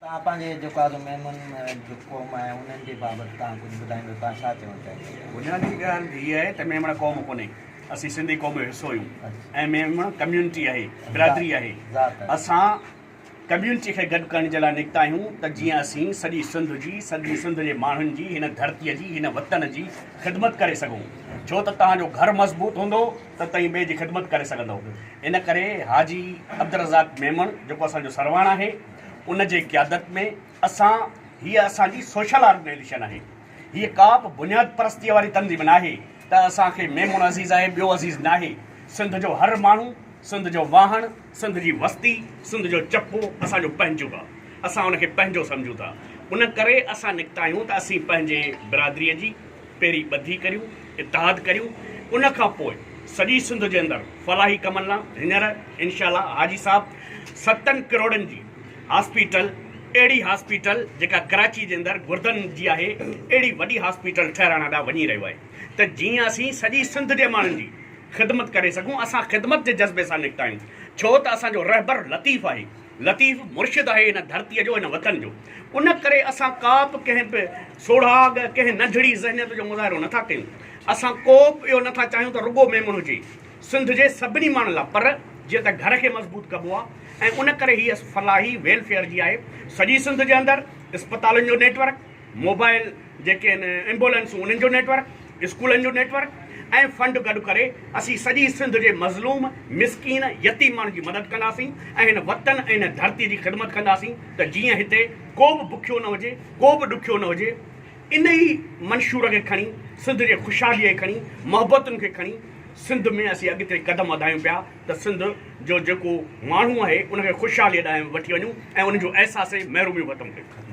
توهان پنهنجي جيڪو آزو ميمن جو قوم آهي انهن جي بابت توهان ڪجهه ٻڌائيندو توهان ڇا چوڻ چاهيندو؟ بنيادي ڳالهه هيء آهي ته ميمڻ قوم ڪونهي اسين سنڌي قوم جو حصو آهيون ۽ ميمڻ ڪميونٽي آهي برادري آهي اسان ڪميونٽي کي گڏ ڪرڻ جي لاء نڪتا آهيون ته جيئن اسين سڄي سنڌ جي سڄي سنڌ جي ماڻهن جي هن ڌرتي جي هن وطن جي خدمت ڪري سگهون ڇو ته توهان جو گهر مضبوط هوندو ته توهين ٻئي جي خدمت ڪري سگهندو ان ڪري حاجي عبدالرزاق ميمڻ جيڪو اسان جو سرواڻ آهي ان جي قيادت ۾ اسان هيء اسان جي سوشل آرگنائيزيشن آهي. هيء ڪا به بنياد پرستيء واري تنظيم ناهي ته اسان کي ميمڻ عزيز آهي ٻيو عزيز ناهي. سنڌ جو هر ماڻهو، سنڌ جو واهڻ، سنڌ جي وستي، سنڌ جو چپو اسان جو پنهنجو آهي. اسان ان کي پنهنجو سمجهون ٿا. ان ڪري اسان نڪتا آهيون ته اسين پنهنجي برادريء جي پهرين ٻڌي ڪريون، اتحاد ڪريون، ان کان پوء سڄي سنڌ جي اندر فلاحي ڪمن لا هينئر انشاء الله حاجي صاحب ستن ڪروڙن جي هاسپيٽل اهڙي هاسپيٽل جيڪا ڪراچي جي اندر گردن جي آهي اهڙي وڏي هاسپيٽل ٺهرائڻ ڏانهن وڃي رهيو آهي ته جيئن اسين سڄي سنڌ جي ماڻهن جي خدمت ڪري سگهون اسان خدمت جي جذبي سان نڪتا آهيون ڇو ته اسان جو رهبر لطيف آهي لطيف مرشد آهي هن ڌرتيء جو هن وطن جو ان ڪري اسان ڪا به ڪنهن به سوڙهاڳ ڪنهن ننڍڙي ذهنيت جو مظاهرو نٿا ڪيون اسان ڪو به اهو نٿا چاهيون ته رڳو ميمڻ هجي سنڌ جي سڀني ماڻهن لاء پر جيئن ته گهر کي مضبوط ڪبو آهي ۽ ان ڪري هيء فلاحي ويلفيئر جي آهي سڄي سنڌ جي اندر اسپتالن جو نيٽ ورڪ موبائل جيڪي آهن ايمبولينسون انهن جو نيٽ ورڪ اسڪولن جو نيٽ ورڪ ۽ فنڊ گڏ ڪري اسين سڄي سنڌ جي مظلوم مسڪين يتيم ماڻهن جي مدد ڪنداسين ۽ هن وطن ۽ هن ڌرتي جي خدمت ڪنداسين ته جيئن هتي ڪو به بکيو نه هجي ڪو به ڏکيو نه هجي ان ئي منشور کي کڻي سنڌ جي خوشحالي کي کڻي محبتن کي کڻي سنڌ ۾ اسين اڳتي قدم وڌايون پيا ته سنڌ جو جيڪو ماڻهو آهي ان کي خوشحالي ڏانهن وٺي وڃون ۽ ان جو احساس محروميون ختم ڪيون.